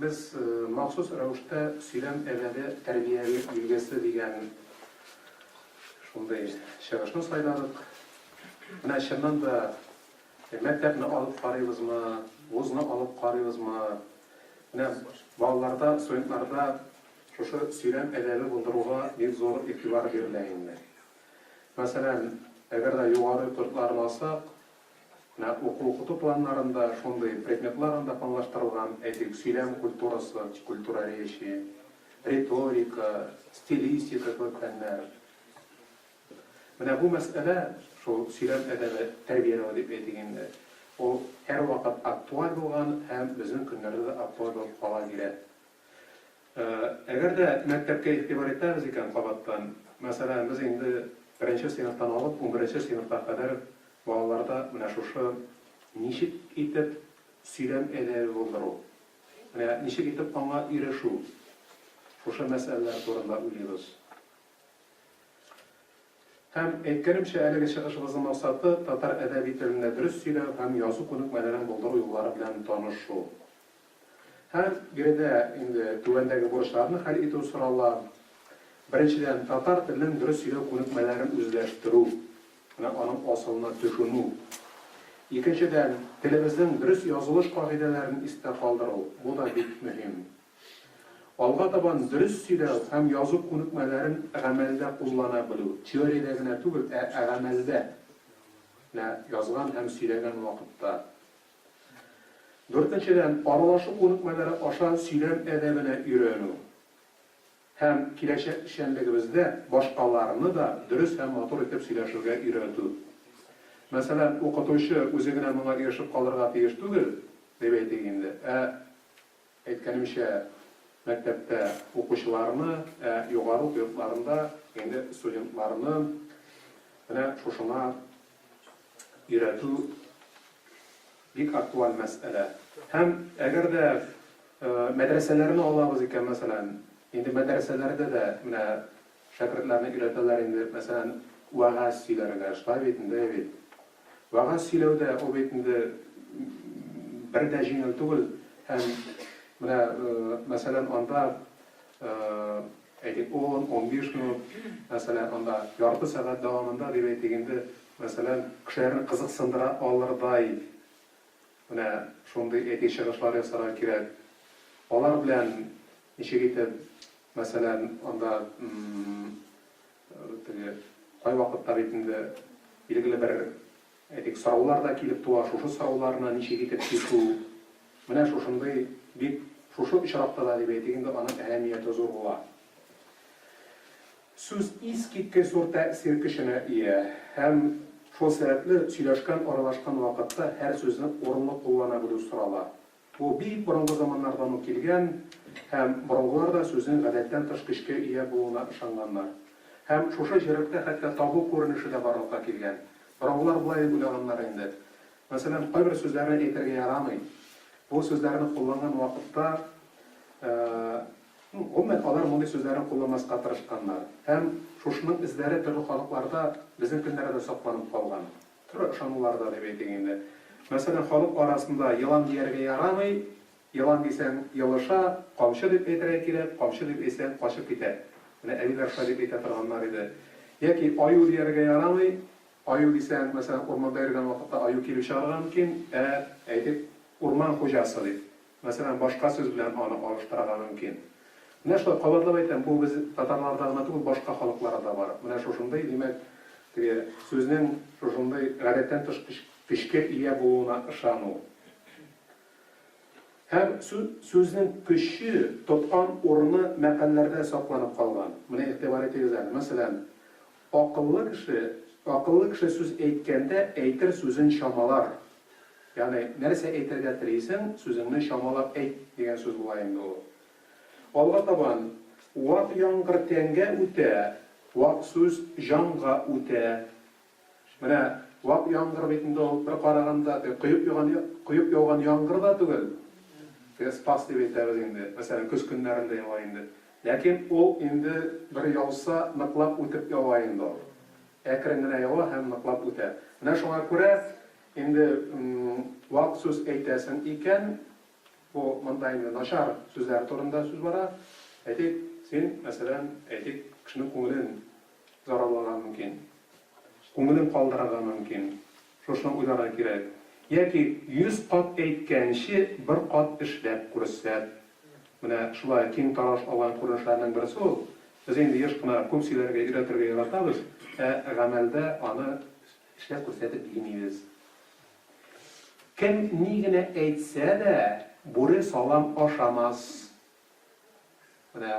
Без махсус рәвештә сөйләм әдәбе тәрбияви билгесе дигән шундый чыгышны сайладык. Менә чыннан да мәктәпне алып карыйбызмы, вузны алып карыйбызмы, менә балаларда, студентларда шушы сөйләм әдәбе булдыруга бик зур игътибар бирелә инде. Мәсәлән, әгәр дә югары йортларын алсак, Менә уку-укыту планнарында шундый предметлар анда планлаштырылган, әйтик, сөйләм культурасы, культура речи, риторика, стилистика кебек фәннәр. Менә бу мәсьәлә, шул сөйләм әдәбе тәрбияләү дип әйтик инде, ул һәрвакыт актуаль булган һәм безнең көннәрдә дә актуаль булып кала бирә. Әгәр дә мәктәпкә игътибар итәбез икән кабаттан, мәсәлән, без инде беренче сыйныфтан алып унберенче сыйныфка кадәр балаларда менә шушы ничек итеп сөйләм әдәбе булдыру, менә ничек итеп аңа ирешү, шушы мәсьәләләр турында уйлыйбыз. Һәм, әйткәнемчә, әлеге чыгышыбызның максаты, татар әдәби телендә дөрес сөйләү һәм язу күнекмәләрен булдыру юллары белән танышу. Һәм биредә инде түбәндәге бурычларны хәл итү сорала. Беренчедән, татар теленең дөрес сөйләү күнекмәләрен үзләштерү, менә аның асылына төшенү. Икенчедән, телебезнең дөрес язылыш кагыйдәләрен истә калдыру, бу да бик мөһим. Алга табан дөрес сөйләү һәм язу күнекмәләрен гамәлдә куллана белү, теориядә генә түгел, ә гамәлдә, менә язган һәм сөйләгән вакытта. Дүртенчедән, аралашу күнекмәләре аша сөйләм әдәбенә өйрәнү һәм киләчәк эшчәнлегебездә башкаларны да дөрес һәм матур итеп сөйләшергә өйрәтү. Мәсәлән, укытучы үзе генә моңа ирешеп калырга тиеш түгел, дип әйтик инде, ә, әйткәнемчә, мәктәптә укучыларны, ә югары уку йортларында инде студентларны менә шушыңа өйрәтү бик актуаль мәсьәлә. Һәм әгәр дә мәдрәсәләрне алабыз икән, мәсәлән, инде мәдрәсәләрдә дә менә шәкертләрне өйрәтәләр инде, мәсәлән, вәгазь сөйләргә, шулай бит инде, бит. Вәгазь сөйләү дә ул бит инде бер дә җиңел түгел. Һәм менә, мәсәлән, анда Әйтик, ун, 15 минут, мәсәлән, анда ярты сәгать дәвамында, дип әйтик инде, мәсәлән, кешеләрне кызыксындыра алырдай менә шундый, әйтик, чыгышлар ясарга кирәк. Алар белән ничек итеп, мәсәлән, анда теге кайвакытта бит инде билгеле бер Әйтик, сораулар да килеп туа, шушы сорауларны ничек итеп чишү, менә шушындый бик, шушы очракта да дип әйтик инде, аның әһәмияте зур була. Сүз искиткеч зур тәэсир көченә ия һәм шул сәбәпле сөйләшкән, аралашкан вакытта һәр сүзне урынлы куллана белү сорала. Бу бик борынгы заманнардан ук килгән һәм борынгылар да сүзнең гадәттән тыш көчкә ия булуына ышанганнар. Һәм шушы җирлектә хәтта табу күренеше дә барлыкка килгән. Борынгылар болай дип уйлаганнар инде. Мәсәлән, кайбер сүзләрне әйтергә ярамый. Бу сүзләрне кулланган вакытта, ну, гомумән, алар мондый сүзләрне кулланмаска тырышканнар. Һәм шушының эзләре төрле халыкларда безнең көннәрдә дә сакланып калган. Төрле ышануларда дип әйтик инде. Мәсәлән, халык арасында елан дияргә ярамый, елан дисәң, елыша, камчы дип әйтергә кирәк, камчы дип әйтсәң, качып китә. Менә әбиләр шулай дип әйтә торганнар иде. Яки аю дияргә ярамый, аю дисәң, мәсәлән, урманда йөргән вакытта аю килеп чыгарга мөмкин, ә, әйтик, урман хуҗасы дип. Мәсәлән, башка сүз белән аны алыштырырга мөмкин. Менә шулай, кабатлап әйтәм, бу без татарларда гына түгел, башка халыкларда да бар. Менә шушындый, димәк, теге сүзнең шушындый гадәттән тыш көчкә ия булуына ышану. Һәм сүзнең көче тоткан урыны мәкальләрдә сакланып калган. Менә игътибар итегез әле, мәсәлән, акыллы кеше, акыллы кеше сүз әйткәндә әйтер сүзен чамалар. Ягъни, нәрсә әйтергә телисең, сүзеңне чамалап әйт, дигән сүз була инде ул. Алга табан, Вак яңгыр тәнгә үтә, вак сүз җанга үтә. Менә вак яңгыр бит инде ул, бер караганда, теге коеп яуган, коеп яуган яңгыр да түгел. Теге спас дип әйтәбез инде, мәсәлән, көз көннәрендә ява инде. Ләкин ул инде бер яуса, ныклап үтеп ява инде ул. Әкрен генә ява һәм ныклап үтә. Менә шуңа күрә Инде вак сүз әйтәсең икән, Бу монда инде начар сүзләр турында сүз бара. Әйтик, син, мәсәлән, әйтик, кешенең күңелен зарарларга мөмкин. Күңелен калдырырга мөмкин. Шушыны уйларга кирәк. Яки 100 кат әйткәнче, бер кат эшләп күрсәт. Менә шулай киң таралыш алган күренешләрнең берсе ул. Без инде еш кына күп сөйләргә, өйрәтергә яратабыз, ә гамәлдә аны эшләп күрсәтеп бирмибез. Кем ни генә әйтсә дә, бүре салам ашамас. Менә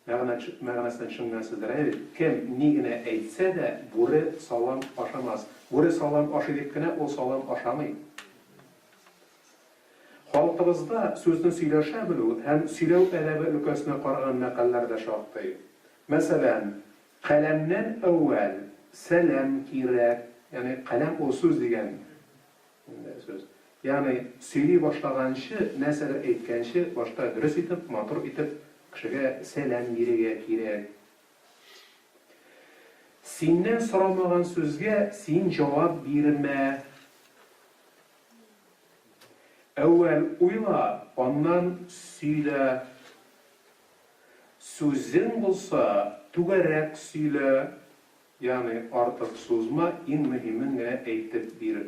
мәгънә мәгънәсен төшенгәнсездер, әйе бит? Кем ни генә әйтсә дә, бүре салам ашамас. Бүре салам ашый дип кенә ул салам ашамый. Халкыбызда сүзне сөйләшә белү һәм сөйләү әдәбе өлкәсенә караган мәкальләр дә шактый. Мәсәлән, Каләмнән әүвәл сәлам кирәк, ягъни каләм ул сүз дигән сүз. Ягъни сөйли башлаганчы, нәрсәдер әйткәнче, башта дөрес итеп, матур итеп кешегә сәлам бирергә кирәк. Синнән сорамаган сүзгә син җавап бирмә. Әүвәл уйла, аннан сөйлә. Сүзең булса, түгәрәк сөйлә, ягъни артык сузма, иң мөһимен генә әйтеп бир.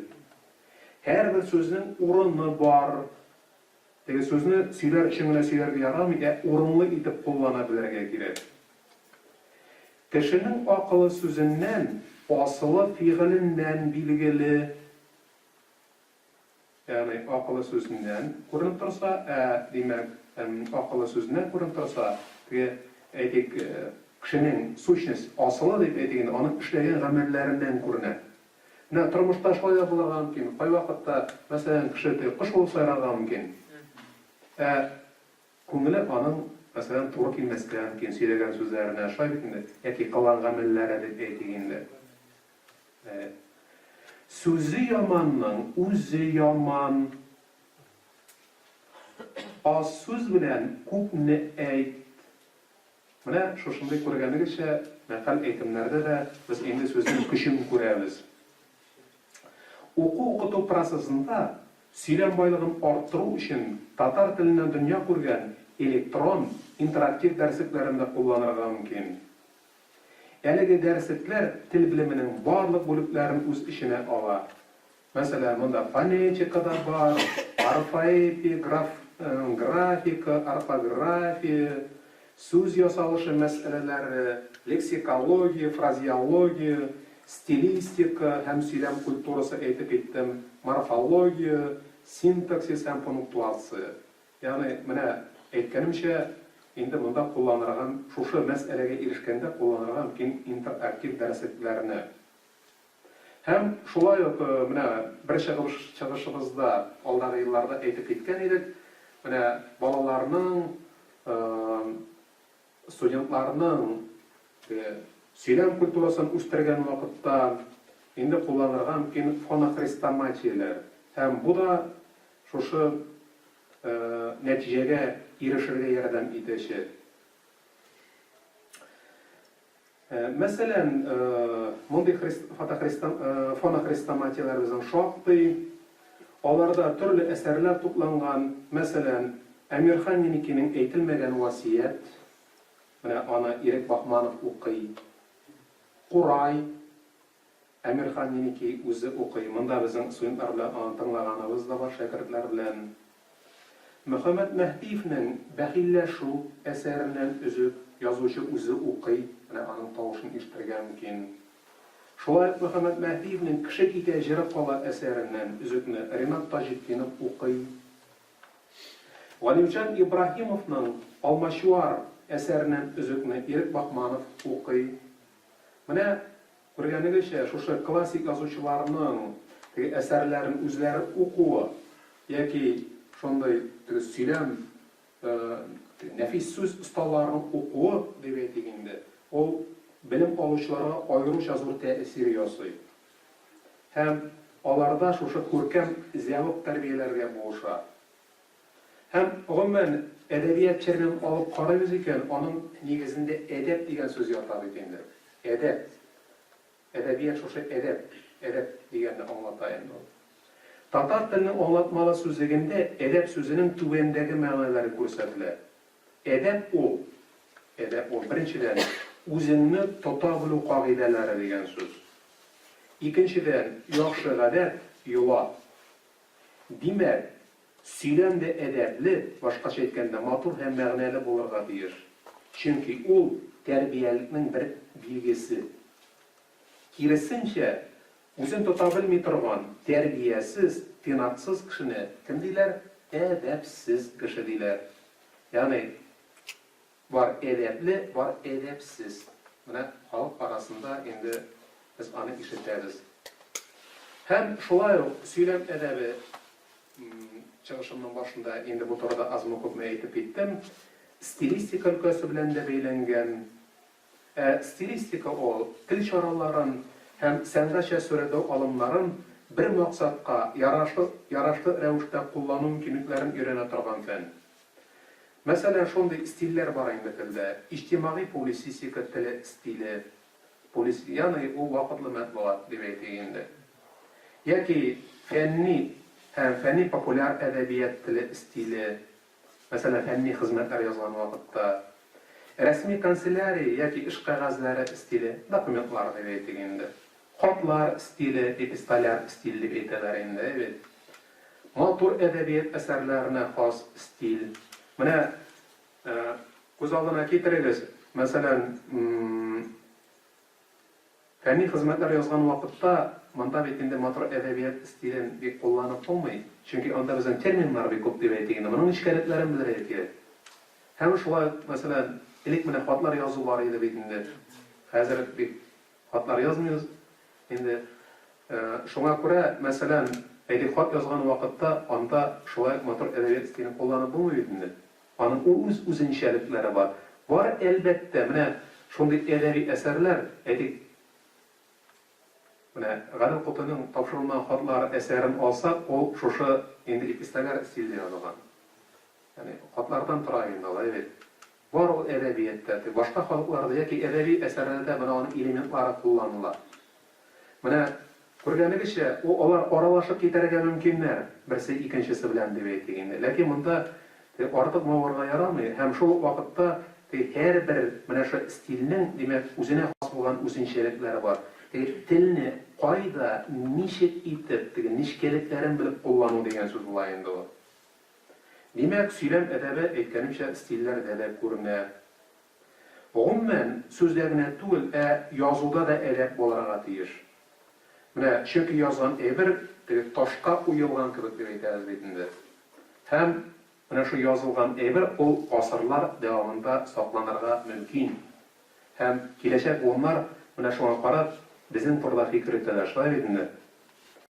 Һәрбер сүзнең урыны бар. Теге сүзне сөйләр өчен генә сөйләргә ярамый, ә урынлы итеп куллана белергә кирәк. Кешенең акылы сүзеннән, асылы фигыленнән билгеле. Ягъни акылы сүзеннән күренеп торса, ә, димәк, акылы сүзеннән күренеп торса, теге, әйтик, кешенең сущность, асылы дип әйтик инде, аның эшләгән гамәлләреннән күренә. Менә тормышта шулай да булырга мөмкин. Кайвакытта, мәсәлән, кеше теге кош булып сайрарга мөмкин. Ә күңеле аның, мәсәлән, туры килмәскә мөмкин сөйләгән сүзләренә, шулай бит инде, яки кылган гамәлләре дип әйтик инде. Сүзе яманның үзе яман. Аз сүз белән күпне әйт. Менә шушындый күргәнегезчә, мәкаль-әйтемнәрдә дә без инде сүзнең көчен күрәбез. Уку-укыту процессында сөйләм байлыгын арттыру өчен татар теленнән дөнья күргән электрон, интерактив дәреслекләрен дә кулланырга мөмкин. Әлеге дәреслекләр тел белеменең барлык бүлекләрен үз эченә ала. Мәсәлән, монда фонетика да бар, орфоэпия, граф, графика, орфография, сүз ясалышы мәсьәләләре, лексикология, фразеология, стилистика һәм сөйләм культурасы әйтеп киттем, морфология, синтаксис һәм пунктуация. Ягъни, менә әйткәнемчә, инде монда кулланырга, шушы мәсьәләгә ирешкәндә кулланырга мөмкин интерактив дәреслекләрне. Һәм шулай ук менә бер чыгыш чыгышыбызда алдагы елларда әйтеп киткән идек, менә балаларның, студентларның сөйләм культурасын үстергән вакытта инде кулланырга мөмкин фонохрестоматияләр. Һәм бу да шушы нәтиҗәгә ирешергә ярдәм итәчәк. Мәсәлән, мондый фонохрестоматияләр безнең шактый. Аларда төрле әсәрләр тупланган. Мәсәлән, Әмирхан Еникинең Әйтелмәгән васыять, менә аны Ирек Баһманов укый. Курай, Әмирхан Еники үзе укый. Монда безнең студентлар белән аны тыңлаганыбыз да бар, шәкертләр белән. Мөхәммәт Мәһдиевнең Бәхилләшү әсәреннән өзек, язучы үзе укый, менә аның тавышын ишетергә мөмкин. Шулай ук Мөхәммәт Мәһдиевнең Кеше китә, җыры кала әсәреннән өзекне Ренат Таҗетдинов укый. Галимҗан Ибраһимовның Алмачуар әсәреннән өзекне Ирек Баһманов укый. Менә, күргәнегезчә, шушы классик язучыларның теге әсәрләрен үзләре укуы яки шундый теге сөйләм, нәфис сүз осталарының укуы дип әйтик инде, ул белем алучыларга аеруча зур тәэсир ясый. Һәм аларда шушы күркәм зәвык тәрбияләргә булыша. Һәм, гомумән, әдәбият терминын алып карыйбыз икән, аның нигезендә әдәп дигән сүз ята бит инде. Әдәп. Әдәбият шушы әдәп, әдәп дигәнне аңлата инде ул. Татар теленең аңлатмалы сүзлегендә әдәп сүзенең түбәндәге мәгънәләре күрсәтелә. Әдәп ул, әдәп ул, беренчедән, үзеңне тота белү кагыйдәләре дигән сүз. Икенчедән, яхшы гадәт, йола. Димәк, сөйләм дә әдәпле, башкача әйткәндә, матур һәм мәгънәле булырга тиеш. Чөнки ул, тәрбиялекнең бер билгесе. Киресенчә, үзен тота белми торган, тәрбиясез, тыйнаксыз кешене кем диләр? Әдәпсез кеше диләр. Ягъни, бар әдәпле, бар әдәпсез. Менә халык арасында инде без аны ишетәбез. Һәм шулай ук сөйләм әдәбе, чыгышымның башында инде бу турыда азмы-күпме әйтеп киттем, стилистика өлкәсе белән дә бәйләнгән. Ә стилистика ул, тел чараларын һәм сәнгатьчә сурәтләү алымнарын бер максатка ярашлы ярашлы рәвештә куллану мөмкинлекләрен өйрәнә торган фән. Мәсәлән, шундый стильләр бар инде телдә, иҗтимагый-публицистика теле стиле, публици ягъни ул вакытлы матбугат дип әйтик инде. Яки фәнни һәм фәнни-популяр әдәбият теле стиле. Мәсәлән, фәнни хезмәтләр язган вакытта, рәсми канцелярия яки эш кәгазьләре стиле, документлар дип әйтик инде, хатлар стиле, эпистоляр стиль дип әйтәләр инде, әйе бит. Матур әдәбият әсәрләренә хас стиль. Менә күз алдына китерегез, мәсәлән, Фәнни хезмәтләр язган вакытта монда бит инде матур әдәбият стилен бик кулланып булмый, чөнки анда безнең терминнар бик күп дип әйтик инде, моның нечкәлекләрен белергә кирәк. Һәм шулай ук, мәсәлән, элек менә хатлар язу бар иде бит инде, хәзер бик хатлар язмыйбыз инде. Шуңа күрә, мәсәлән, әйтик, хат язган вакытта анда шулай ук матур әдәбият стилен кулланып булмый бит инде. Аның үз үзенчәлекләре бар. Бар, әлбәттә, менә шундый әдәби әсәрләр, әйтик, менә Гадел Кутуйның Тапшырылмаган хатлар әсәрен алсак, ул шушы инде эпистоляр стильдә язылган. Ягъни хатлардан тора инде алай бит. Бар ул әдәбиятта, башка халыкларда яки әдәби әсәрләрдә менә аның элементлары кулланыла. Менә, күргәнегезчә, у алар аралашып китәргә мөмкиннәр, берсе икенчесе белән дип әйтик инде. Ләкин монда теге артык мавыгырга ярамый һәм шул ук вакытта теге һәрбер менә шу стильнең, димәк, үзенә хас булган үзенчәлекләре бар. Теге телне кайда, ничек итеп, теге нечкәлекләрен белеп куллану дигән сүз була инде ул. Димәк, сөйләм әдәбе, әйткәнемчә, стильләрдә дә күренә. Гомумән, сүздә генә түгел, ә язуда да әдәп булырга тиеш. Менә, чөнки язган әйбер теге ташка уелган кебек дип әйтәбез бит инде. Һәм менә шул язылган әйбер ул гасырлар дәвамында сакланырга мөмкин. Һәм киләчәк буыннар менә шуңа карап, безнең турыда фикер йөртәләр, шулай бит инде?